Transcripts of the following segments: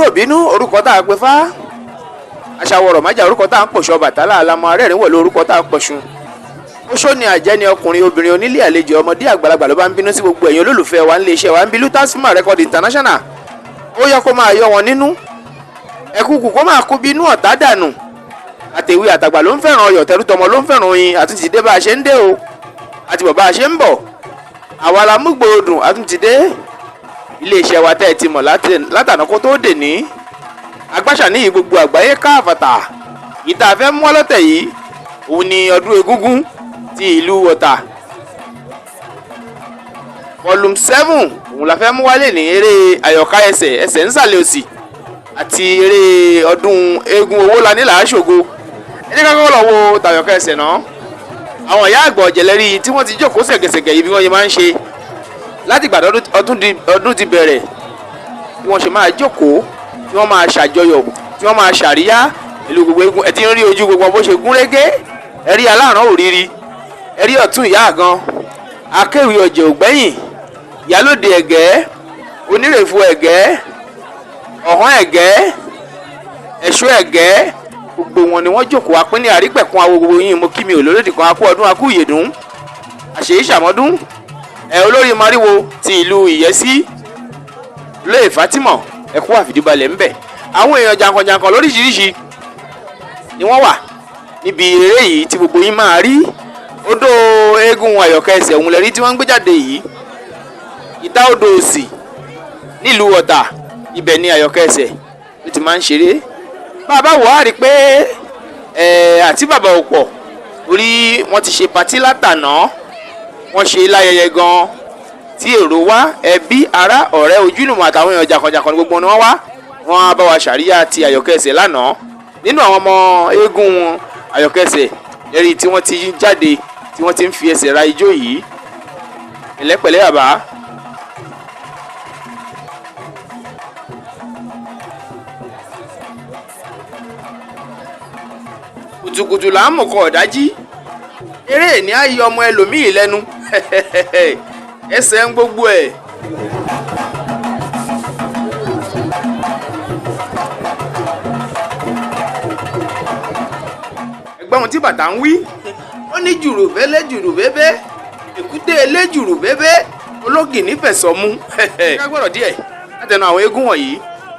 Olúòbínú orúkọ tá a pè fá, aṣàwọ̀rọ̀ májà orúkọ tá a ń pòṣọ bàtálá, alamọ arẹ́rìn wọ̀lú orúkọ tá a ń pọ̀ṣun. Oṣó ni àjẹ́ ni ọkùnrin obìnrin onílé àlejò ọmọdé àgbàlagbà ló bá ń bínú sí gbogbo ẹ̀yin olólùfẹ́ wa nílé iṣẹ́ wa ń bí Lutas Film Record International. Ó yẹ kó máa yọ wọn nínú ẹ̀kúkù kó máa kú bínú ọ̀tá dànù. Àtẹ̀wé àtàgbà ló ń fẹ́ràn ọyọ̀, tẹrútọmọ ló ń fẹ́ràn oyin. Àtúntì dé bá a ṣe ń dé o, àti bàbá a ṣe ń bọ̀. Àwa la mú gbòòdùn, àtúntì dé. Iléeṣẹ́ wa tẹ́ ẹ ti mọ̀ látàná kó tó dè ní agbáṣà ní gbogbo àgbáyé káàfàtà. Ìta fẹ́ mú ọlọ́tẹ̀ yìí òun ni ọdún egúngún ti ìlú Ọ̀tà volume 7, òun la fẹ́ mú wálé ní eré àyọ̀ká ẹsẹ̀ ẹsẹ̀ ńsàlẹ̀ òsì àti eré ọdún eégún owó la nílà aṣògo. Ẹ jẹ́ ká kọ́kọ́ lọ wo tàyọ̀ká ẹsẹ̀ náà. Àwọn ìyá àgbà ọ̀jẹ̀lẹ́rí tí wọ́n ti jókòó ṣẹ̀gẹ̀ṣẹ̀gẹ̀ yìí bí wọ́n ṣe máa ń ṣe láti ìgbà ọdún ti bẹ̀rẹ̀, bí wọ́n ṣe máa jókòó, tí wọ́n máa ṣàjọyọ̀, tí wọ́n máa ṣàríyá pẹ̀lú gbogbo eégún. Ẹ ti ń rí ojú gbogbo bó ṣe gún régé. Ẹ rí aláràn òrìrì, ẹ rí ọ̀tún ìyá àgan, akéwì ọ̀jẹ̀ ògbẹ́yìn, ìyálòdì ẹ̀gẹ́, onírèfo ẹ̀gẹ́, ọ̀hán ẹ̀gẹ́, ẹ̀ṣọ́ ẹ̀gẹ́, gbogbo wọn ni wọ́n jókòó. Apínní àrípẹ̀kun awo gbogbo yín mo kí mi ò lórílẹ̀ kan. Akú ọdún, akú ìyèdún, àṣeyí ṣàmọ́dún. Ẹ olórí mariwo ti ìlú Ìyẹ́sí lóye Fatima, ẹ kú àfìdíbalẹ̀ ńbẹ̀. Àwọn èèyàn jàǹkànjàǹkàn lóríṣiríṣi ni wọ́n wà níbi eré yìí tí gbogbo yín máa rí. Odò eégún àyọ̀kẹ́ ẹsẹ̀ òun lẹ́rí tí wọ́n ń gbé jáde yìí. Ìta odò òsì nílùú Ọ̀tà, ibẹ̀ ni àyọ̀kẹ́ ẹsẹ̀ ló ti máa ń ṣeré. Bàbá wò á rí i pé àti bàbá ò pọ̀ torí wọ́n ti ṣe patí látàná, wọ́n ṣe láyẹyẹ gan-an tí èrò wá, ẹbí, ará, ọ̀rẹ́, ojúlùmọ̀ àtàwọn èèyàn jàǹkànjàǹkàn ní gbogbo ni wọ́n wá. Wọ́n á bá wa ṣàríyá ti àyọ̀kẹ́ ẹsẹ̀ lánàá. Nínú àwọn ọmọ eégún àyọ̀kẹ́ ẹsẹ̀ lẹ́rìí tí wọ́n ti jáde, tí wọ́n ti ń fi ẹsẹ̀ ra ijó yìí. Pẹ̀lẹ́pẹ̀lẹ́ bàbá. Kùtùkùtù là ń mọ̀kọ́ ọ̀dájí. Eré ní á yọ ọmọ ẹlòmíì lẹ́nu, ẹsẹ̀ ń gbogbo ẹ̀. Ẹgbọ́n ohun tí bàtà ń wí, ó ní jùrù bẹ́lẹ́ jùrù bẹ́bẹ́, èkúté ilé jùrù bẹ́bẹ́, ológì nífẹ̀sọ̀ mú. Ká gbọ́dọ̀ díẹ̀ látẹnu àwọn eégún wọ̀nyí,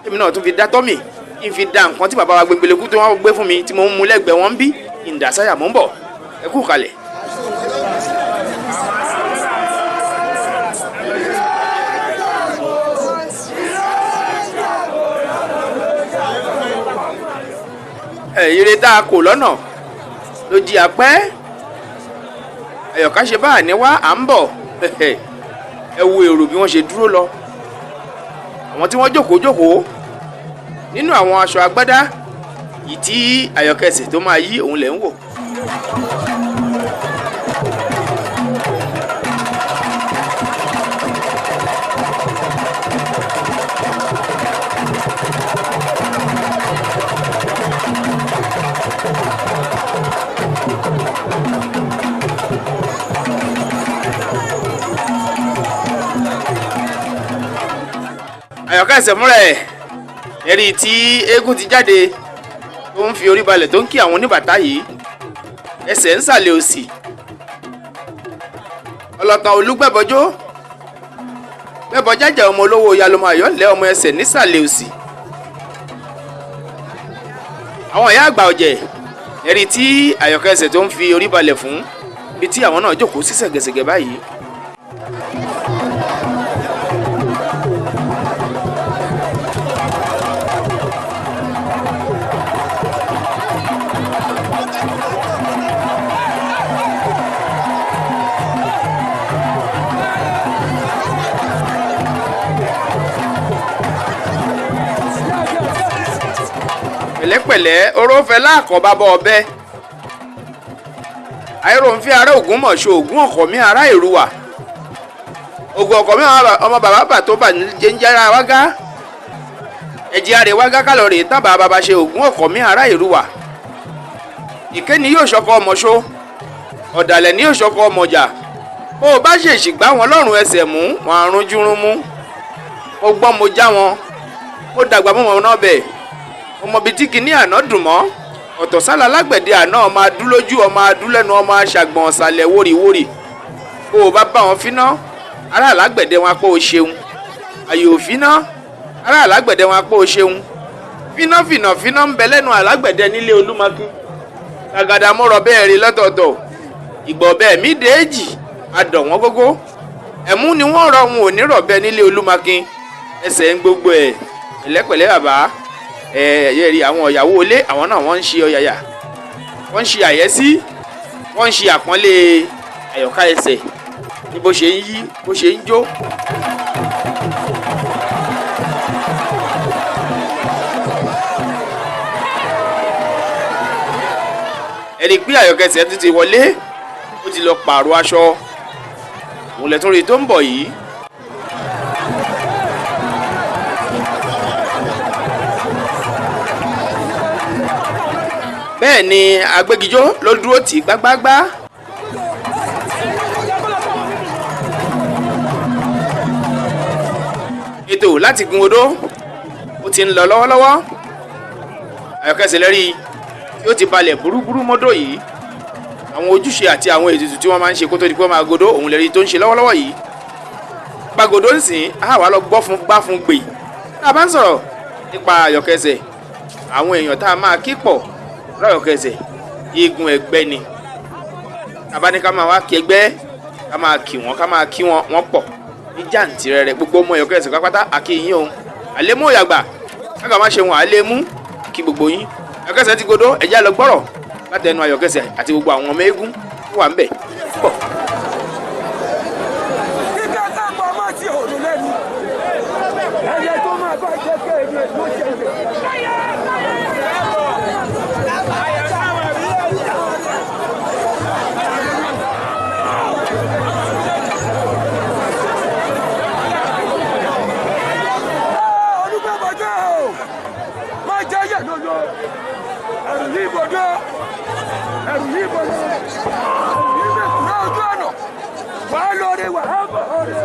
èmi náà tún fi dá tọ́mì kí n fi da nǹkan tí bàbá wa gbẹngbẹlẹ́kú tí wọ́n gbé fún mi tí mo ń mu lẹ́gbẹ̀ẹ́ wọn bí kí n dà sáyà. Mò ń bọ̀, ẹ kú kalẹ̀. Ire tá a kò lọ́nà ló jí apẹ́ àyọ̀ká ṣe bá àní wá à ń bọ̀. Ẹ wo èrò bí wọ́n ṣe dúró lọ, àwọn tí wọ́n jókòó jókòó nínú àwọn aṣọ agbádá yìí tí àyọ̀kẹ́sẹ̀ tó máa yí òun lẹ̀ ń wò. Àyọ̀kẹ́sẹ̀ múra ẹ̀ ẹ̀rí tí eégún ti jáde tó ń fi orí balẹ̀ tó ń kí àwọn oníbàtà yìí. Ẹsẹ̀ ń sàlẹ̀ òsì, ọlọ́tàn olúgbẹ̀bọjó gbẹ̀bọjájà ọmọ olówó yalomọ àyọ̀lẹ̀ ọmọ ẹsẹ̀ nísàlẹ̀ òsì. Àwọn ìyá àgbà ọ̀jẹ̀ ẹ̀rí tí àyọ̀kẹ́sẹ̀ tó ń fi orí balẹ̀ fún ibi tí àwọn náà jókòó sí ṣẹ̀gẹ̀ṣẹ̀gẹ̀ báyìí. Pẹ̀lẹ́pẹ̀lẹ́ orófẹ́ láàkọ́ bá bọ́ ọbẹ̀ àìròǹfẹ́ ará Ògúnmọ̀ṣọ́, ògún ọkọ̀ mi ará Èrúwà, ògùn ọkọ̀ mi ọmọ bàbá bà tó bà jẹ́njẹ́ra wágá ẹ̀jẹ̀ àrè wágá kálọ̀rì tábà bàbá ṣe ògún ọkọ̀ mi ará Èrúwà. Ìké ni yóò ṣọkọ ọmọṣó, ọ̀dàlẹ̀ ni yóò ṣọkọ ọmọjà. Bó o bá ṣèṣì gbá wọn lọ́rùn ẹsẹ̀ mú wọn àrùn júrún mú. Mo gbọ́n mo já wọn, Ó dàgbà mọ́ ọ̀nà ọbẹ̀ ọmọ bíi tí kìíní àná dùn mọ́ ọ̀tọ̀ sálà lágbẹ̀dẹ àná ọmọ adúlójú ọmọ adúlẹ́nu ọmọ aṣàgbọ̀n ọ̀sàlẹ̀ wórìwórì. Bó o bá bá wọn fíná ará àlágbẹ̀dẹ wọn apá o ṣeun, àyè òfíná ará àlágbẹ̀dẹ wọn apá o ṣeun. Fíná fìnà fíná ń bẹ lẹ́nu àlágbẹ̀dẹ nílé Olúmakin. Gbàgàdà mọ́rọ̀ bẹ́ẹ̀ rí lọ́tọ̀ọ̀tọ̀ ìgbọ̀ bẹ́ẹ̀ mí déèjì adọ̀ wọ́n gógó ẹ̀mú ni wọ́n rọ wọn ò ní rọ̀bẹ nílé Olúmakin. Ẹsẹ̀ ń gbogbo ẹ̀ pẹ̀lẹ́pẹ̀lẹ́ bàbá ẹ̀ ẹ̀ rí àwọn ìyàwó ilé àwọn náà wọ́n ń ṣe ọ̀yàyà, wọ́n ń ṣe àyẹ́sí, wọ́n ń ṣe àpọ́nlé àyọ̀ká ẹsẹ̀ ní bó ṣe ń yí bó ṣe ń jó. Ẹni pé àyọ̀kẹsẹ̀ tún ti wọlé, ó ti lọ pààrọ̀ aṣọ òun lẹ́tún rí tó ń bọ̀ yìí. Bẹ́ẹ̀ ni agbégijó ló dúró tì gbágbágbá. Ètò láti gun odó ó ti ń lọ lọ́wọ́lọ́wọ́. Àyọ̀kẹsẹ̀ lẹ́rí tí ó ti balẹ̀ burúburú mọ́dọ̀ yìí. Àwọn ojúṣe àti àwọn ètùtù tí wọ́n máa ń ṣe kó tó di pé wọ́n máa godó òun lẹ́rí tó ń ṣe lọ́wọ́lọ́wọ́ yìí. Gbàgòdó ń sìn á wà lọ gbọ́ fún gbá fún gbè. Tá a bá ń sọ̀rọ̀ nípa àyọ̀kẹsẹ̀, àwọn èèyàn tá a máa kí pọ̀ lọ́yọ̀kẹsẹ̀ igun ẹgbẹ́ ni. Tá a bá ní ká máa wá kí ẹgbẹ́, ká máa kí wọn, ká máa kí wọn, wọ́n pọ̀ ní jàǹtìrẹrẹ. Gbogbo ọmọ àyọ̀kẹsẹ̀ pátápátá àkí yín o. Àlémú òyàgbà kága má ṣe wọn àlémú kí gbogbo yín. Àyọ̀kẹsẹ̀ ti godó, ẹ̀jẹ̀ lọ gbọ́rọ̀ látẹnu àyọ̀kẹsẹ̀ àti gbogbo àwọn ọmọ eégún tó wà ń bẹ̀ pọ̀. Kíkẹ́ kápọ̀ má ti òrùn lẹ́nu ẹyẹ tó máa bá jẹ́ kéèyàn ló ṣe é. Olùgbàbọ̀jọ́ o máa jẹ́ yẹ̀ lọ́lọ́ ẹ̀rù yìí bọ̀dọ̀ ẹ̀rù yìí bọ̀dọ̀ ẹ̀rù yìí bẹ̀kúrẹ́ ojú ọ̀nà wàá lóore wàá bọ̀ ọ̀rẹ́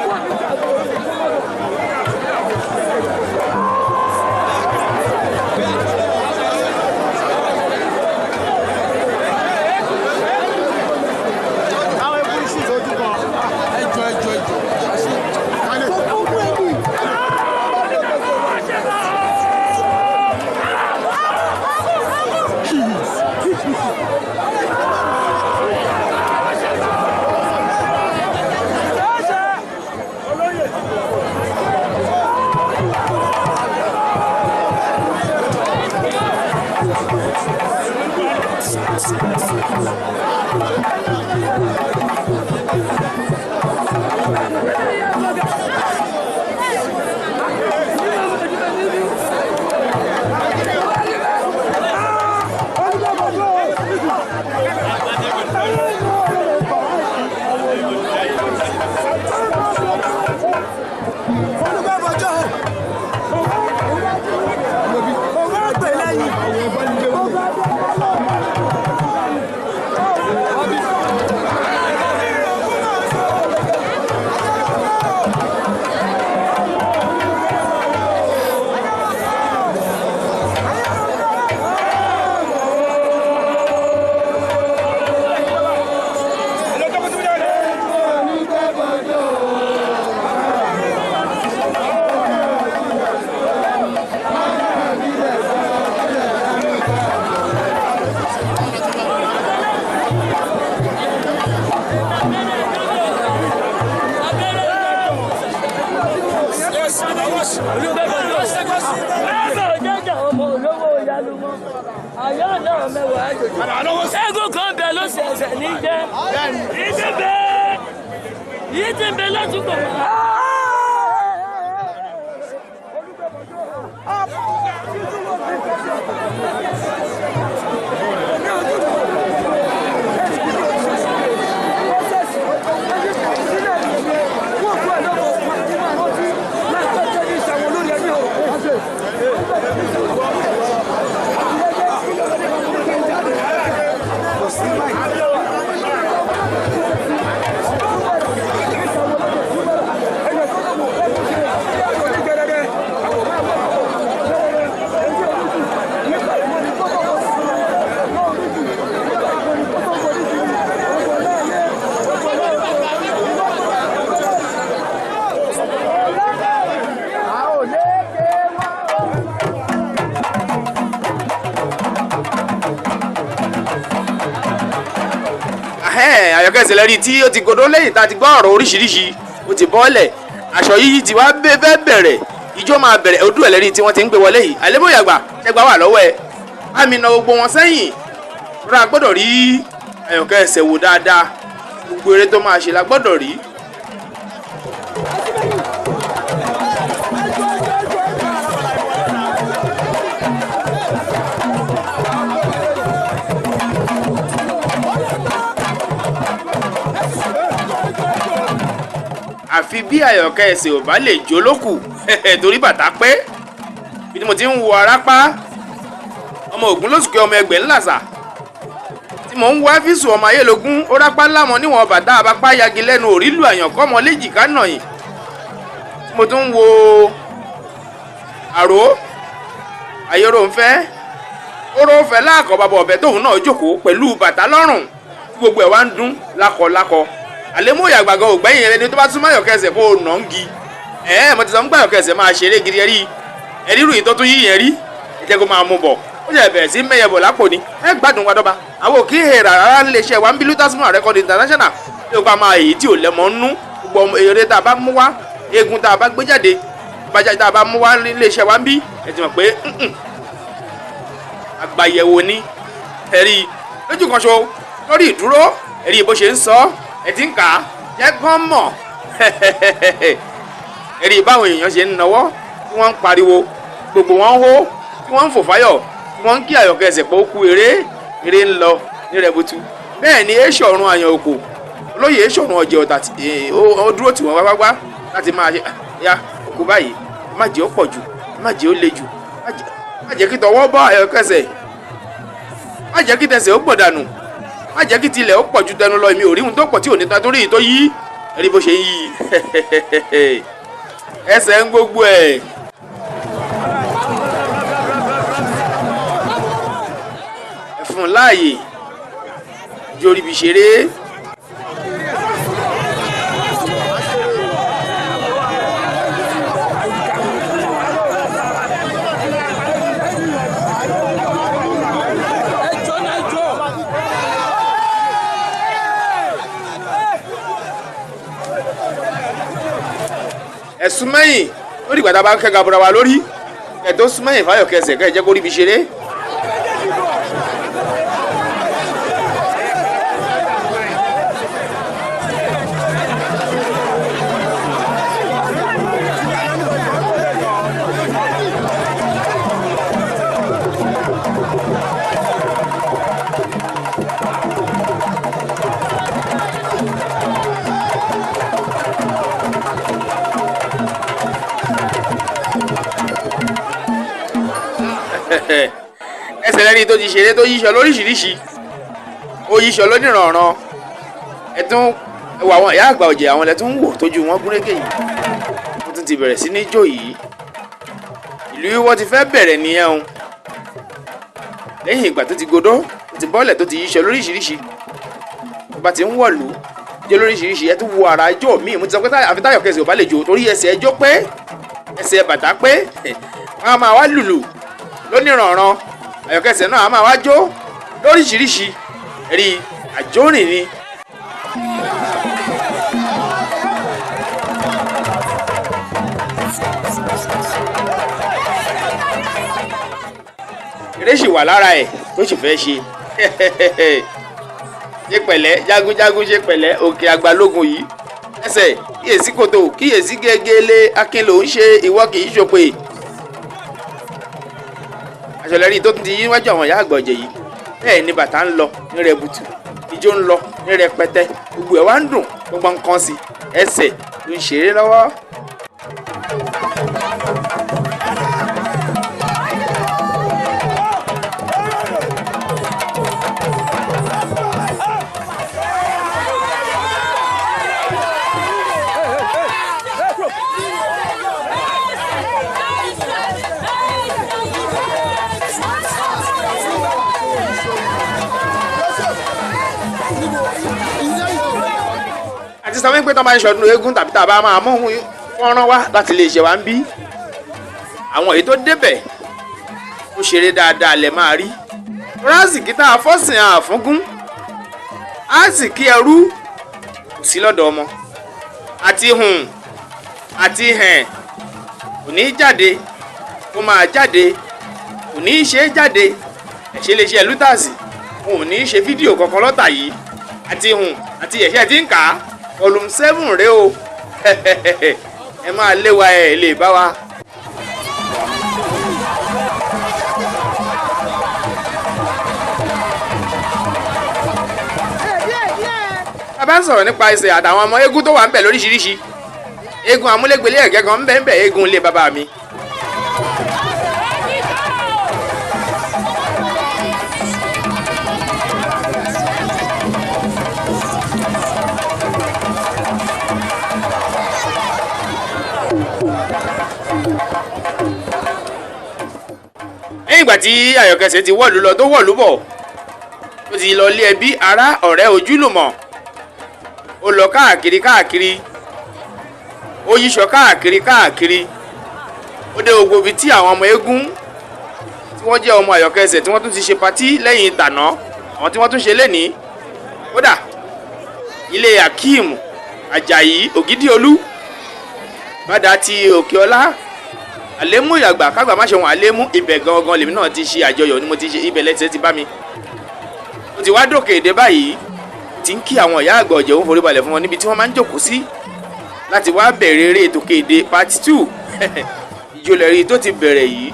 wọ́n ti jà lóore. Eégún kan bẹ ló ṣẹ̀ṣẹ̀ ní jẹ́ yìí ti bẹ yìí ti bẹ lọ́tùkọ̀ wá. Thank Àyọ̀kẹ́ ẹsẹ̀ lẹ́rí tí ó ti godó lẹ́yìn tá a ti gbọ́ ọ̀rọ̀ oríṣiríṣi, ó ti bọ́ọ̀lẹ̀, aṣọ yíyí ti wá fẹ́ bẹ̀rẹ̀, ijó máa bẹ̀rẹ̀. Ojú ẹ̀ lẹ́rí tí wọ́n ti ń gbé wọlé yìí. Àlébóyàgbà ṣẹgbà wà lọ́wọ́ ẹ̀, àmì na gbogbo wọn sẹ́yìn rárá. Gbọ́dọ̀ rí Àyọ̀kẹ́ ẹsẹ̀ wò dáadáa, gbogbo eré tó máa ṣe la gbọ́dọ̀ rí. Àfi bí Àyọ̀kẹ́ ẹsẹ̀ ò bá lè jó lókù, torí bàtà pé bí mo ti ń wo arápá ọmọ ògún lóṣùkẹ́ ọmọ ẹgbẹ́ ńlàsà tí mò ń wá físù ọmọ ayélogún, ó rápá lámọ níwọ̀n bàtà àbápá yagi lẹ́nu òrílù àyànkọ́ ọmọ léjìká nàyìn, tí mo tún ń wo àró ayérò ń fẹ́ oró fẹ́ láàkọ́ bàbá ọ̀bẹ tóun náà jókòó pẹ̀lú bàtà lọ́rùn tí gbogbo ẹ̀ wá ń dún lákọlákọ. Àlémú ìyàgbàgan ògbẹ́yìn ẹni tó bá tún máyọ̀kẹ́ ẹsẹ̀ kó o nà ń gi ẹ̀. Mo ti sọ ń gbà Àyọ̀kẹ́ ẹsẹ̀ máa ṣeré gidi, ẹ̀rí ẹ̀rí ròyìn tó tún yí yẹn rí, ẹ jẹ́ kó máa mú bọ̀. Ó jẹ́ bẹ̀rẹ̀ sí mẹ́yẹ bọ̀ lápò ni. Ẹ gbádùn wa dọ́ba àwọn òkè hèrà rárá ń lè ṣe wa ń bí Lutasmore Record International ní o bá máa èyí tí ò lẹ́mọ̀ ń nú. Gbogbo eré tá a bá mú wá, eegun tá a bá gbé jáde, bàjá tá a bá mú wá nílé iṣẹ́ wa ń bí, ẹ ti mọ̀ pé àgbàyẹ̀wò ni. Ẹ̀rí lójú kan ṣo lórí ìdúró, ẹ̀rí bó ṣe ń sọ, ẹ ti ń kà á jẹ́ kán mọ̀. Ẹ̀rí báwọn èèyàn ṣe ń nawọ́, tí wọ́n ń pariwo, gbogbo wọn ń hó, tí wọ́n ń fò fáyọ̀, tí wọ́n ń kí Àyọ̀kẹ́ ẹsẹ̀ pé ó kú eré. Eré ń lọ ní rẹ̀butu. Bẹ́ẹ̀ ni Èṣọ̀run àyàn òkò olóyè Èṣọ̀run ọ̀jẹ̀ ọ̀tà ó dúró tì wọ́n wáwáwá láti máa ṣe ya òkú báyìí. Má jẹ́ ó pọ̀ jù, má jẹ́ ó le jù, má jẹ́ kí tọwọ́ bọ́ Àyọ̀kẹ́ ẹsẹ̀, má jẹ́ kí tẹsẹ̀ ó pọ̀ dànù, má jẹ́ kí tilẹ̀ ó pọ̀ ju tẹnu lọ. Èmi ò rí ohun tó pọ̀ tí ò ní ta torí tó yí. Ẹ̀rí bó ṣe ń yí ẹsẹ̀ ń gbogbo ẹ̀. Ẹ fún un láàyè jórí bí ṣeré. Ẹ̀sùn mẹ́yìn lórí ìgbà tá a bá kẹ́ga bọ́ra wa lórí ẹ̀ tó sún mẹ́yìn fáyọ̀kẹ́ ẹsẹ̀ kẹ́ ẹ̀ jẹ́ kó rí bí ṣeré. Ẹsẹ̀ lẹ́ni tó ti ṣeré, tó yíṣọ lóríṣiríṣi, ó yíṣọ lónìrànràn. Ẹ tún wọ àwọn ìyá àgbà ọ̀jẹ̀, àwọn ẹ̀ tún wò tójú wọn gúnrégé yìí, wọ́n tún ti bẹ̀rẹ̀ sí ní jó yìí. Ìlú wíwọ́ ti fẹ́ bẹ̀rẹ̀ nìyẹn o. Lẹ́yìn ìgbà tó ti godó, tó ti bọ́ọ̀lẹ̀, tó ti yíṣọ lóríṣiríṣi, tó bá ti ń wọ̀lú jó lóríṣiríṣi, ẹ tún wo ara ijó míì. Mo ti sọ pé àfi táyọ̀ kẹsì ò bá lè jó, torí ẹsẹ̀ ẹjọ́ pé ẹsẹ̀ bàtà pé wọ́n á máa wá lùlù lónìrànràn. Àyọ̀kẹ́sẹ̀ náà á máa wá jó lóríṣiríṣi, rí àjórìn ni. Eré sì wà lára ẹ̀ tó sì fẹ́ ṣe. Ṣe pẹ̀lẹ́ jagunjagun, ṣe pẹ̀lẹ́ òkè àgbàlógún yìí. Ẹsẹ̀ kíyèsí kòtò, kíyèsí gégélé, akin ló ń ṣe, ìwọ kì í ṣòpè. Aṣọlẹ́rí tó tún ti yí wájú àwọn ìyá àgbà ọ̀jẹ̀ yìí. Bẹ́ẹ̀ ni bàtà ń lọ ní rẹbutu, ijó ń lọ ní rẹpẹtẹ, gbogbo ẹ̀ wá ń dùn, gbogbo nǹkan sí ẹsẹ̀ ló ń ṣeré lọ́wọ́. Àti sọ wípé tó máa ń ṣọdún eégún tàbí tá a bá máa mú fọ́nrán wá láti lè ṣe wá ń bí, àwọn èyí tó débẹ̀ ó ṣeré dáadáa lẹ̀ máa rí rásìkí tá a fọ́sìn àfúngún. Á sì kí ẹrú kò sí lọ́dọ̀ ọmọ. Àti hùn àti hẹ̀n kò ní í jáde, kó máa jáde kò ní í ṣe é jáde. Ẹ̀ṣẹ̀ lè ṣe lútàsì, òun ò ní í ṣe fídíò kankan lọ́tà yìí. Àti hùn àti ẹ̀ṣẹ̀ tí ń kà á, volume 7 rèé o. Ẹ máa lé wa, ẹ lè bá wa. A bá ń sọ̀rọ̀ nípa ẹsẹ̀ àtàwọn ọmọ eégún tó wà ń bẹ̀ lóríṣiríṣi. Eégún amúlégbélé ẹ̀gẹ́ kan ń bẹ ń bẹ̀, eégún ilé bàbá mi. Lẹ́yìn ìgbà tí Àyọ̀kẹ́sẹ̀ ti wọ̀lú lọ tó wọ̀lú bọ̀, tó ti lọ lé ẹbí, ará, ọ̀rẹ́, ojúlùmọ̀, ó lọ káàkiri káàkiri, ó yíṣọ káàkiri káàkiri, ó dé gbogbo ibi tí àwọn ọmọ eégún tí wọ́n jẹ́ ọmọ Àyọ̀kẹ́sẹ̀ tí wọ́n tún ti ṣe patí lẹ́yìn tàná, àwọn tí wọ́n tún ṣe lénìí. Kódà ilé Akeem Ajayi Ògídíolú, bàdà ti Òkèọlá, àlémú ìyàgbà kágbà má ṣe wọn àlémú, ibẹ̀ gangan lèmi náà ti ṣe àjọyọ̀ ni mo ti ṣe, ibẹ̀ lẹ́sẹ̀ ti bá mi. Ó ti wá dòkè èdè báyìí, ti ń kí àwọn ìyá àgbà ọ̀jẹ̀, òun forí balẹ̀ fún wọn níbi tí wọ́n máa ń jókòó sí láti wá bẹ̀rẹ̀ eré tòkè èdè part 2. Ìjọlẹ̀rí tó ti bẹ̀rẹ̀ yìí.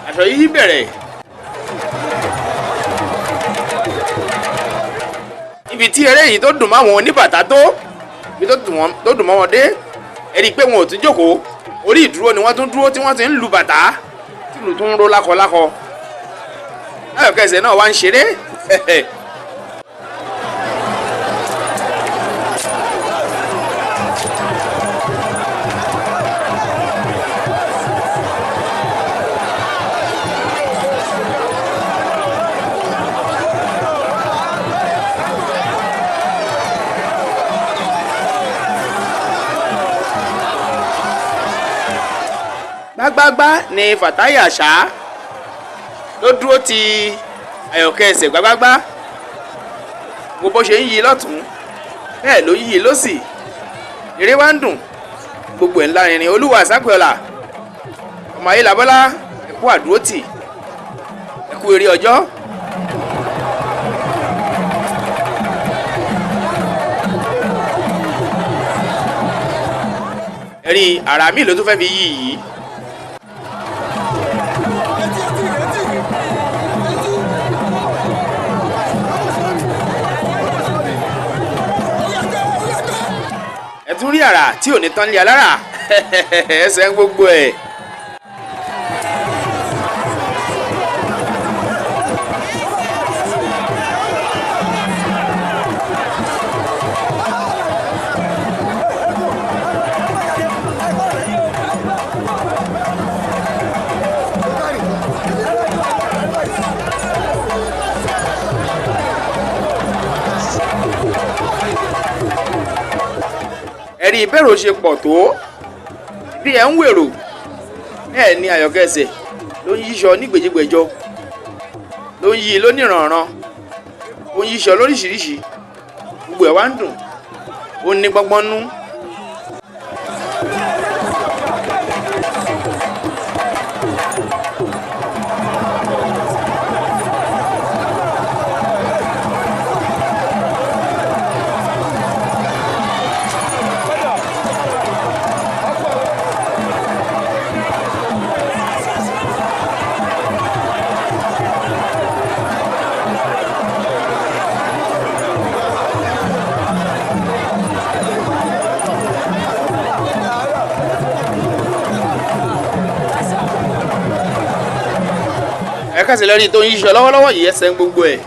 Aṣọ yìí bẹ̀rẹ̀ níbi tí eré yìí tó dùn mọ́ àwọn oníbàtà tó ibi tó dùn mọ́ wọn dé, ẹ rí i pé wọn ò tún jókòó, orí ìdúró ni wọ́n tún dúró tí wọ́n ti ń lu bàtà tí ìlú tún ń ró lákọlákọ. Àyọ̀kẹ́sẹ̀ náà wá ń ṣeré. Gbágbágbá ni Fatai Àṣà ló dúró ti Àyọ̀kẹ́sẹ̀ gbágbágbá, gbogbo bó ṣe ń yí lọ́tún bẹ́ẹ̀ ló yí lọ́sì, eré wa ń dùn, gbogbo ẹ̀ ńlá rìnrìn. Olúwa Sápẹ́ọ̀là ọmọ Ayélabọ́lá, ẹ̀kú àdúrótì, ẹ̀kú eré ọjọ́. Ẹ̀rí àrà mi ló tún fẹ́ fi yí yìí. Ẹ tún rí àrà tí ò ní tán lé alára, ẹsẹ̀ ń gbogbo ẹ̀. Ẹ̀rí ìbẹ̀rù ṣe pọ̀ tó bí ẹ̀ ń wèrò, bẹ́ẹ̀ ni Àyọ̀kẹ́sẹ̀ ló ń yíṣọ nígbèjìgbèjọ, ló ń yí lóníranran, ó ń yíṣọ lóríṣiríṣi, gbogbo ẹ̀ wá ń dùn, ó ní gbọ́ngbọ́n nú. Àyọkẹ́sẹ̀ lẹ́rìí tó ń yíṣọ lọ́wọ́lọ́wọ́ yìí, ẹsẹ̀ ń gbogbo ẹ̀.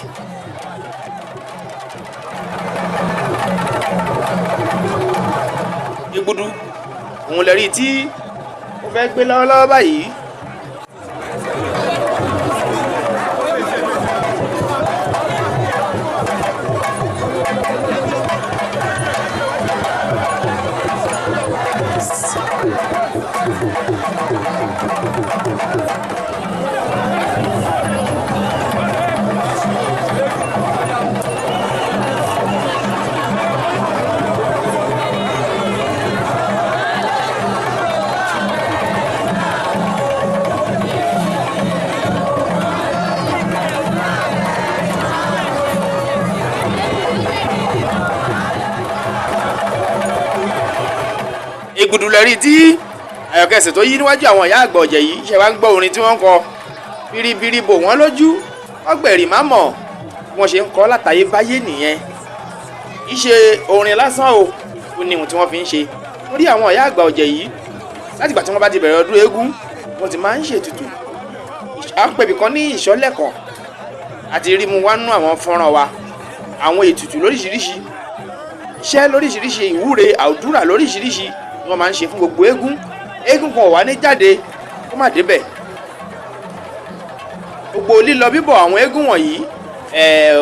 Igbudu òun lẹ́rìí tí ó fẹ́ gbé lọ́wọ́lọ́wọ́ báyìí. Ìgùdù lẹ́rí tí Àyọ̀kẹ́sẹ̀ tó yí níwájú àwọn ìyá àgbà ọ̀jẹ̀ yìí ṣe wá ń gbọ́ orin tí wọ́n ń kọ biribiri bò wọ́n lójú, ọgbẹ̀rì má mọ̀ bí wọ́n ṣe ń kọ́ látàyè báyé nìyẹn. Kì í ṣe orin lásán o, ó ní ohun tí wọ́n fi ń ṣe. Torí àwọn ìyá àgbà ọ̀jẹ̀ yìí, látìgbà tí wọ́n bá ti bẹ̀rẹ̀ ọdún eégún, wọ́n ti máa ń ṣètùtù. À ń pèbì kan ní ìṣọ́lẹ̀kọ̀ àti rí mu wá nú àwọn fọ́nrán wa, àwọn ètùtù lóríṣiríṣi, iṣẹ́ lóríṣiríṣi, ìwúre àdúrà lóríṣiríṣi ni wọ́n máa ń ṣe fún gbogbo eégún. Eégún kan ò wá ní jáde kó má débẹ̀. Gbogbo lílọ bíbọ̀ àwọn eégún wọ̀nyí,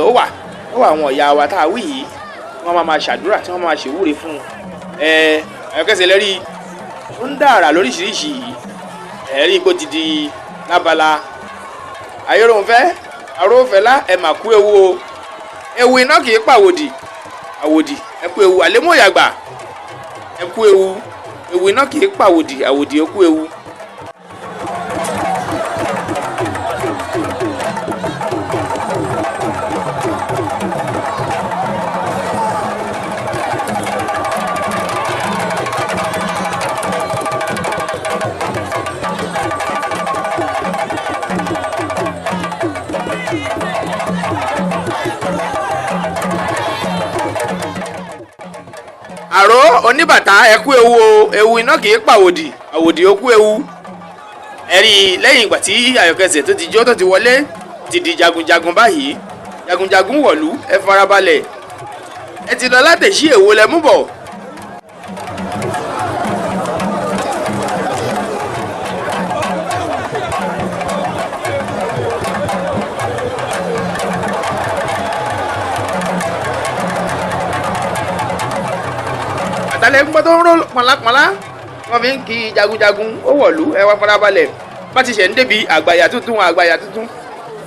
ó wà ó wà àwọn ìyá wa tá a wí yìí, wọ́n máa máa ṣàdúrà tí wọ́n máa ṣèwúre fún un. Àyọ̀kẹ́sẹ̀ lẹ́rí ó ń dàrà lóríṣiríṣi yìí, ẹ̀rí ipò ti di lábala. Ayéròǹfẹ́ arófẹ́lá, ẹ̀ mà kú ewu o, ewu iná kì í pàwòdì, àwòdì ẹ kú ewu, àlémọ̀yàgbà ẹ kú ewu, ewu iná kì í pàwòdì, àwòdì ẹ kú ewu. Àró oníbàtà ẹ kú ewu o, ewu iná kì í pàwòdì, àwòdì ó kú ewu. Ẹ̀rí lẹ́yìn ìgbà tí Àyọ̀kẹ́sẹ̀ tó ti jó tó ti wọlé ti di jagunjagun báyìí, jagunjagun wọ̀lú, ẹ farabalẹ̀, ẹ ti lọ látẹ̀sí èwo lẹ mú bọ̀. Àtàlẹ́ ń gbọ́ tó ń ró pọnlápọnlá, wọ́n fi ń kí jagunjagun ó wọ̀lú, ẹ wá farabalẹ̀. Bá ti ṣẹ̀ ń débi àgbàyà tuntun, àgbàyà tuntun,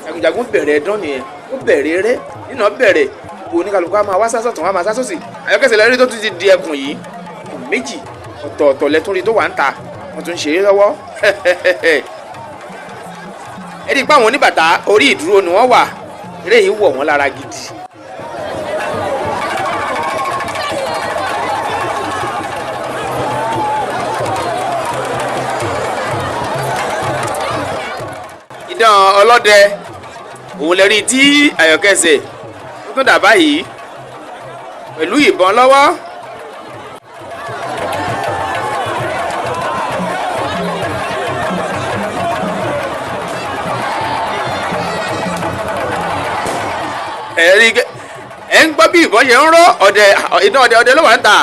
jagunjagun bẹ̀rẹ̀ ẹ̀dán nìyẹn, ó bẹ̀rẹ̀ eré nínà bẹ̀rẹ̀, gbogbo oníkàlùkù á máa wá sásọ̀tún, á máa sásòsì. Àyọ̀kẹ́sẹ̀ lẹ́rí tó tún ti di ẹkùn yìí, ẹkùn méjì ọ̀tọ̀ọ̀tọ̀ lẹ́tún rí tó wà ń ta, wọ́n tún ń ṣeré lọ́wọ́. Ẹ rí i pé àwọn oníbàtà orí ìdúró ni wọ́n wà, eré yìí wọ̀ wọ́n lára gidi. Idán ọlọ́dẹ òun lè rí tí Àyọ̀kẹ́sẹ̀ tó tún dà báyìí pẹ̀lú ìbọn lọ́wọ́. Ẹ̀rí ẹ̀ ń gbọ́ bí ìbọn ṣe ń rọ́ ọdẹ, idán ọdẹ ọdẹ ló wà ń tà.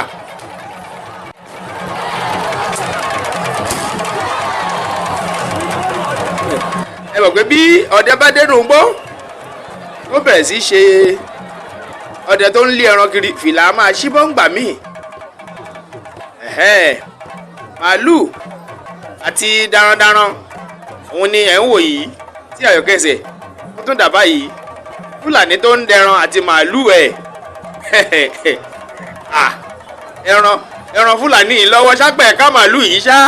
Ẹ mọ̀ pé bí ọdẹ bá dénú gbó, ó bẹ̀rẹ̀ sí ṣe ọdẹ tó ń lé ẹran kiri, fìlà á máa ṣí bọ́ǹgbà míì. Màálù àti darandaran òun ni ẹ̀ ń wò yìí tí Àyọ̀kẹ́sẹ̀ ó tún dà báyìí, Fúlàní tó ń dẹran àti màálù ẹ̀. Ẹran ẹran Fúlàní yìí lọ́wọ́ sápẹ̀ ká màálù yìí ṣá.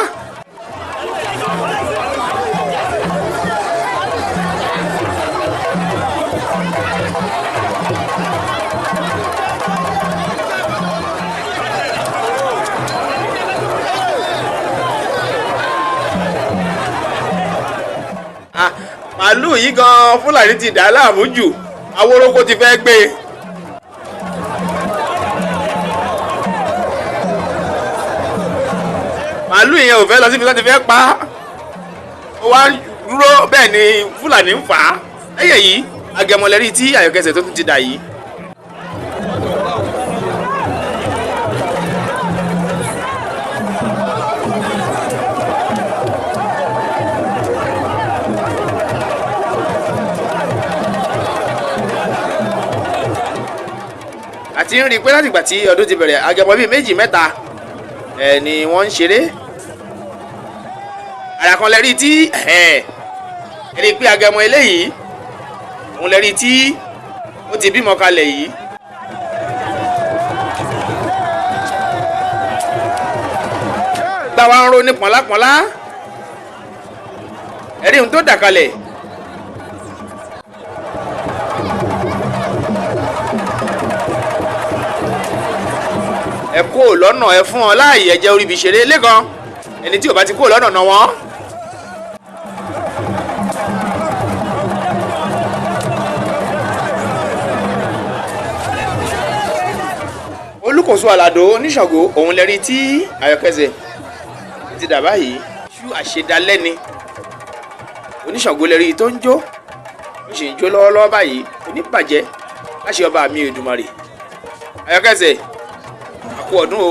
Màálù yìí gan Fúlàní ti dà á láàmú jù, aworoko ti fẹ́ gbé e. Màálù yẹn ò fẹ́ lọ síbi tó ti fẹ́ pa á, ó wá dúró, bẹ́ẹ̀ ni Fúlàní ń fà á. Lẹ́yìn èyí, agẹmọlẹ́rí tí àyọkẹsẹ̀ tó tún ti dà yìí. Àti ń rí i pé látìgbà tí ọdún ti bẹ̀rẹ̀, agẹmọ bíi méjì mẹ́ta ẹ̀ ni wọ́n ń ṣeré. Àrà kan lẹ́rí tí ẹ̀ rí i pé agẹmọ eléyìí òun lẹ́rí tí ó ti bímọ kalẹ̀ yìí. Táwa ń ro ní pọ̀nlápọ̀nlá, ẹ̀rí ohun tó dà kalẹ̀. Ẹ kó lọ́nà, ẹ fún ọ láàyè, ẹ jẹ́ orí ibi ṣeré lẹ́kan. Ẹni tí ò bá ti kó lọ́nà nà wọ́n. Olùkóso Àlàdó Oníṣàngó òun lẹ́rí tí Àyọkẹ́sẹ̀ ti dà báyìí. Ṣú àṣedalẹ́ni Oníṣàngó lẹ́rí tó ń jó, ó sì ń jó lọ́wọ́lọ́wọ́ báyìí. Oníbàjẹ́ láṣẹ ọba mi Èdùmàrè. Àyọkẹ́sẹ̀, àkú ọdún o.